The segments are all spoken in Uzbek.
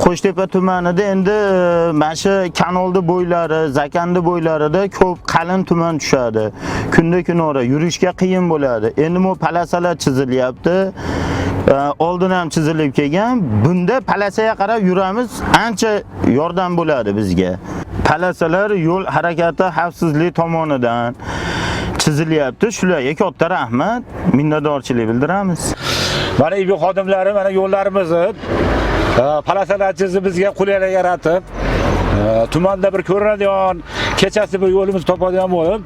Qo'shtepa tumanida endi mana shu kanalni bo'ylari, Zakandi bo'ylarida ko'p qalin tuman tushadi. Kunda kunora yurishga qiyin bo'ladi. Endi bu palasalar chizilyapti. Oldin ham chizilib kelgan. Bunda palasaga qarab yuramiz, ancha yordam bo'ladi bizga. Palasalar yo'l harakati xavfsizlik tomonidan chizilyapti. Shularga katta rahmat, minnatdorchilik bildiramiz. Mana IB xodimlari mana yo'llarimizni palasalar chizib bizga qulaylik yaratib, tumanda bir ko'rinadigan, kechasi bir yo'limizni topadigan bo'lib,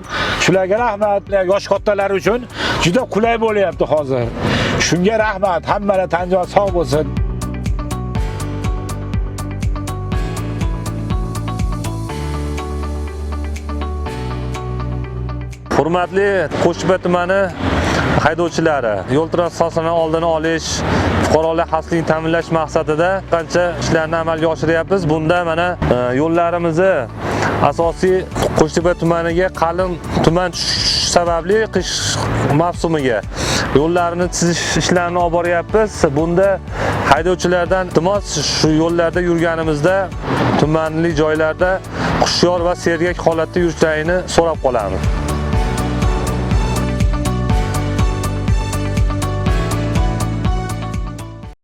shularga rahmat. Yosh kattalar uchun juda qulay bo'lyapti hozir. Shunga rahmat. Hammalar tan jon sog' bo'lsin. Hurmatli Qo'shtepa tumani haydovchilari, yo'l transport hodisalarini oldini olish, fuqarolar xavfsizligini ta'minlash maqsadida qancha ishlarni amalga oshiryapmiz. Bunda mana yo'llarimizni asosiy Qo'shtepa tumaniga qalin tuman tushishi sababli qish mavsumiga yo'llarni chizish ishlarini olib boryapmiz. Bunda haydovchilardan iltimos, shu yo'llarda yurganimizda tumanli joylarda hushyor va sergak holatda yurishlarini so'rab qolamiz.